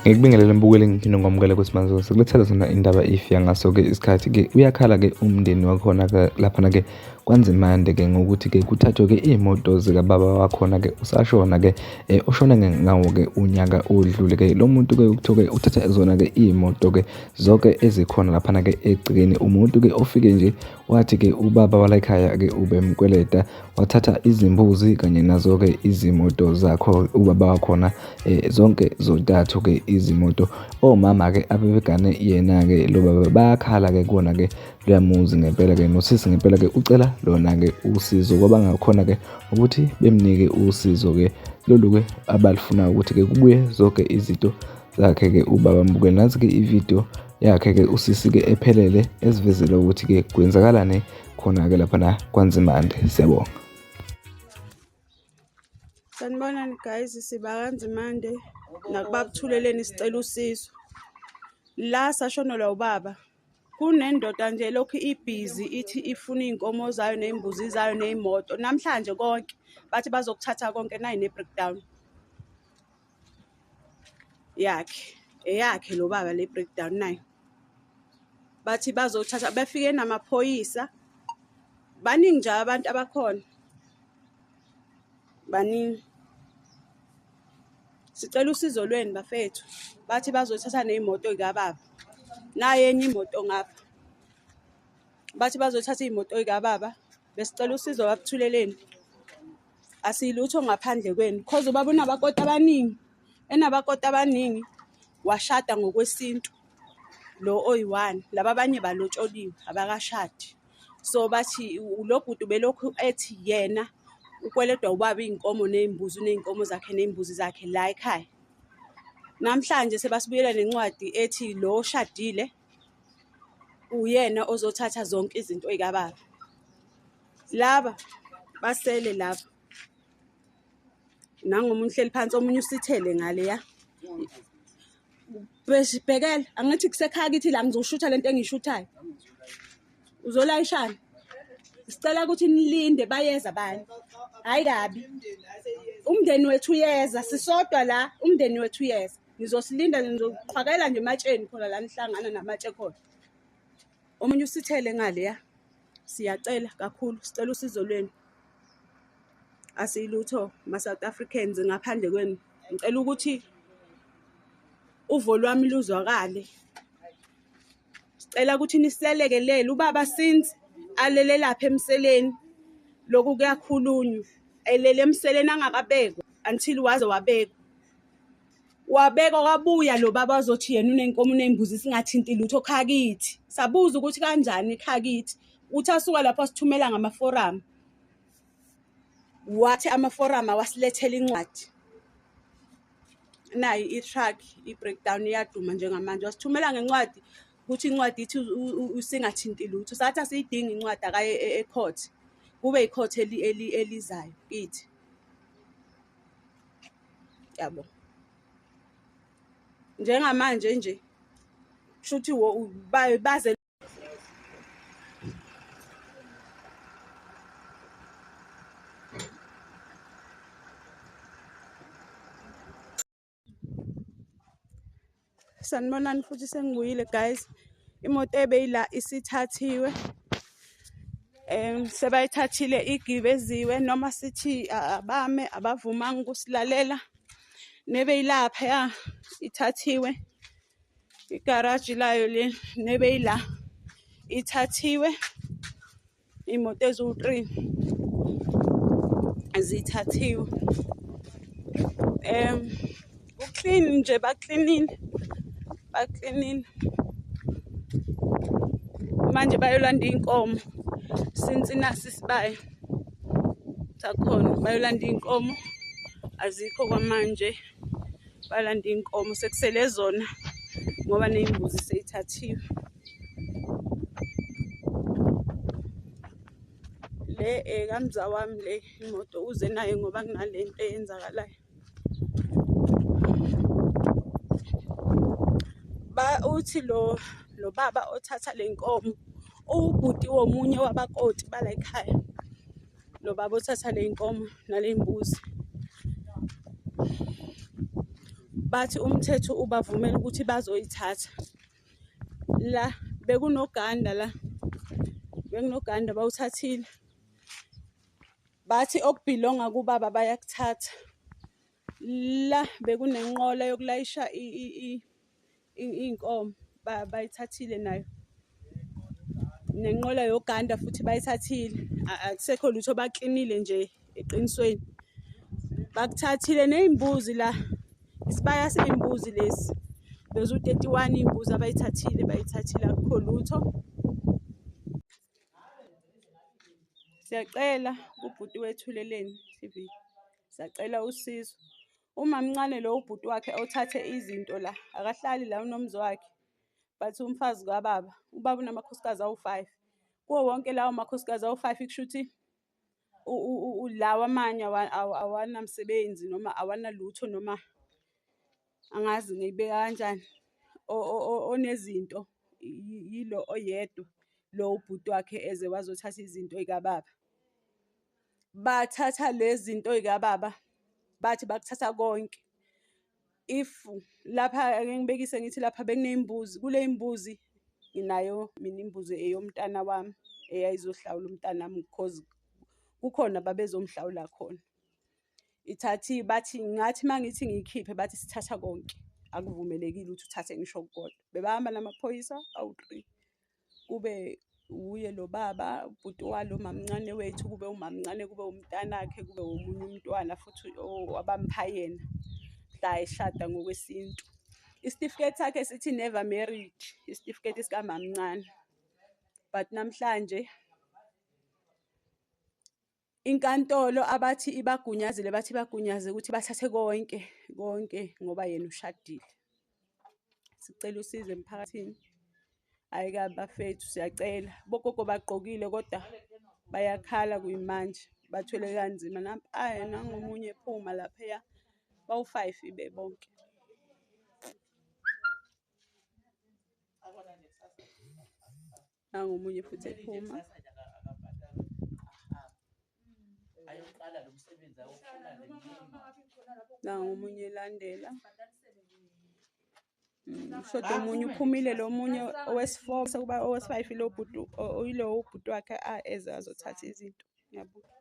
Ngikubingelele mbukeli, ngiphinde ngomukele kwesimanje sikulethela sona indaba ifika ngaso-ke isikhathi-ke. Uyakhala-ke umndeni wakhona-ke laphana-ke KwaNzimande-ke ngokuthi-ke kuthathwe-ke iy'moto zikababa wakhona-ke usashona-ke, ushone ngawo-ke unyaka odlule-ke. Lo muntu-ke kuthiwa-ke uthatha zona-ke iy'moto-ke zonke ezikhona laphana-ke egcekeni. Umuntu-ke ofike nje wathi-ke ubaba walayikhaya-ke ubemkweleta, wathatha izimbuzi kanye nazo-ke izimoto zakho ubaba wakhona, zonke zontathu-ke izimoto. Omama-ke abebegane yena-ke lo baba bayakhala-ke kuwona-ke loya muzi ngempela-ke, nosisi ngempela-ke ucela lona-ke usizo kwabangakhona-ke ukuthi bemnike usizo-ke lolu-ke abalufunayo ukuthi-ke kubuye zonke izinto zakhe-ke ubaba. Mbukeli, nansi-ke ividiyo yakhe-ke usisi-ke ephelele esivezele ukuthi-ke kwenzakalani khona-ke laphana KwaNzimande. Siyabonga. Sanibonani guys, sibakanzimande nakubabuthuleleni sicela usizo. La sashonelwa ubaba. Kunendoda nje elokhu ibhizi ithi ifuna iy'nkomo zayo ney'mbuzi zayo ney'moto. Namhlanje konke bathi bazokuthatha konke nayi ne-breakdown yakhe. Eyakhe lo baba le breakdown nayi. Bathi bazothatha befike namaphoyisa. Baningi nje abantu abakhona. Baningi. Sicela usizo lwenu bafethu. Bathi bazothatha ney'moto y'kababa. Nayi enye imoto ngapha. Bathi bazothatha iy'moto y'kababa. Besicela usizo babuthuleleni. Asilutho ngaphandle kwenu. Cause ubaba unabakoti abaningi. Enabakoti abaningi washada ngokwesintu lo oyi-one. Laba abanye balotsholiwe abakashadi. So bathi lo bhuti ubelokhu ethi yena ukweletwa ubaba iy'nkomo ney'mbuzi, uney'nkomo zakhe ney'mbuzi zakhe la ekhaya. Namhlanje sebasibuyela nencwadi ethi lo oshadile uyena ozothatha zonke izinto ey'kababa. Laba basele laba. Nangu omunye uhleli phansi, omunye usithele ngaleya. Bhekela, angithi kusekhaya kithi la ngizoshutha lento engiyishuthayo. Uzolayishana. Sicela ukuthi nilinde bayeza abanye. Hayi kabi. Umndeni wethu uyeza, sisodwa la, umndeni wethu uyeza. Nizosilinda nizoqhwakela nje ematsheni khona la nihlangana namatshe khona. Omunye usithele ngaleya. Siyacela kakhulu, sicela usizo lwenu. Asilutho ma-South Africans ngaphandle kwenu. Ngicela ukuthi uvo lwami luzwakale. Sicela ukuthi niselekelele ubaba since alele lapha emseleni, lokhu kuyakhulunywa, elele emseleni angakabekwa until waze wabekwa. Wabekwa wabuya lo baba wazothi yena unenkomo uney'mbuzi singathinti lutho khakithi. Sabuza ukuthi kanjani khakithi, uthi asuka lapho wasithumela ngamaforamu. Wathi amaforamu awasilethela incwadi. Nayi i-truck i-breakdown iyaduma njengamanje. Wasithumela ngencwadi ukuthi incwadi ithi singathinti lutho. Sathi asiyidingi incwadi akaye e-court. Kube i-court elizayo kithi. Yabo. Njengamanje nje kushuthi baze. Sanibonani futhi sengibuyile guys. Imoto ebeyila isithathiwe. Sebayithathile igibeziwe noma sithi abame abavumanga ukusilalela. Nebeyilapha ithathiwe. Igaraji layo le nebeyila ithathiwe. Iy'moto eziwu-three zithathiwe. Ku-clean nje baklinile, baklinile. Manje bayolanda iy'nkomo since nasi isibaya sakhona, bayolanda iy'nkomo azikho kwamanje. Balanda iy'nkomo sekusele zona ngoba ney'mbuzi sey'thathiwe. Le ekamza wami le imoto uze nayo ngoba kunale nto eyenzakalayo. Uthi lo baba othatha le nkomo uwubhuti womunye wabakoti bala ekhaya. Lo baba othatha le nkomo nale mbuzi. Bathi umthetho ubavumela ukuthi bazoyithatha. La bekunoganda la, bekunoganda bawuthathile. Bathi okubhilonga kubaba bayakuthatha. La bekunenqola yokulayisha iy'nkomo bayithathile nayo. Nenqola yoganda futhi bayithathile. Akusekho lutho baklinile nje eqinisweni. Bakuthathile ney'mbuzi la, isibaya sey'mbuzi lesi. Bezu-31 iy'mbuzi abayithathile, bayithathile akukho lutho. Siyacela kubhuti weThuleleni TV, siyacela usizo. Umamncane lo ubhuti wakhe othathe izinto la, akahlali la unomzi wakhe, but umfazi kababa, ubaba unamakhosikazi awu-five. Kuwo wonke lawo makhosikazi awu-five kusho ukuthi lawa amanye awanamsebenzi noma awanalutho noma angazi ngiyibeka kanjani. Onezinto yilo oyedwa lo ubhuti wakhe eze wazothatha izinto y'kababa. Bathatha lezi zinto y'kababa bathi bakuthatha konke. If lapha ake ngibekise ngithi lapha bekuney'mbuzi, kule y'mbuzi nginayo mina imbuzi eyomntana wami eyayizohlawula umntanami cause kukhona ababezomhlawula khona. Ithathiwe bathi ngathi uma ngithi ngiyikhiphe bathi sithatha konke, akuvumelekile ukuthi uthathe ngisho okukodwa. Bebahamba namaphoyisa awu-three. Kube wuye lo baba, ubhuti walo mamncane wethu, kube umamncane, kube umntanakhe, kube omunye umntwana futhi abamupha yena mhla eshada ngokwesintu. Isitifiketi sakhe sithi never married, isitifiketi sikamamncane. But namhlanje inkantolo abathi ibagunyazile, bathi bagunyaze ukuthi bathathe konke konke ngoba yena ushadile. Sicela usizo emphakathini. Hhayi kabi bafethu siyacela. Bogogo bagqokile kodwa bayakhala kuyimanje, bathwele kanzima. Nampa nangu omunye ephuma laphaya, bawu-five bebonke. Nangu omunye futhi ephuma. Nangu omunye elandela. Kushoda omunye uphumile lo munye owesi-four sekuba owesi-five ilo bhuti ilo ubhuti wakhe eze azothatha izinto. Ngiyabonga.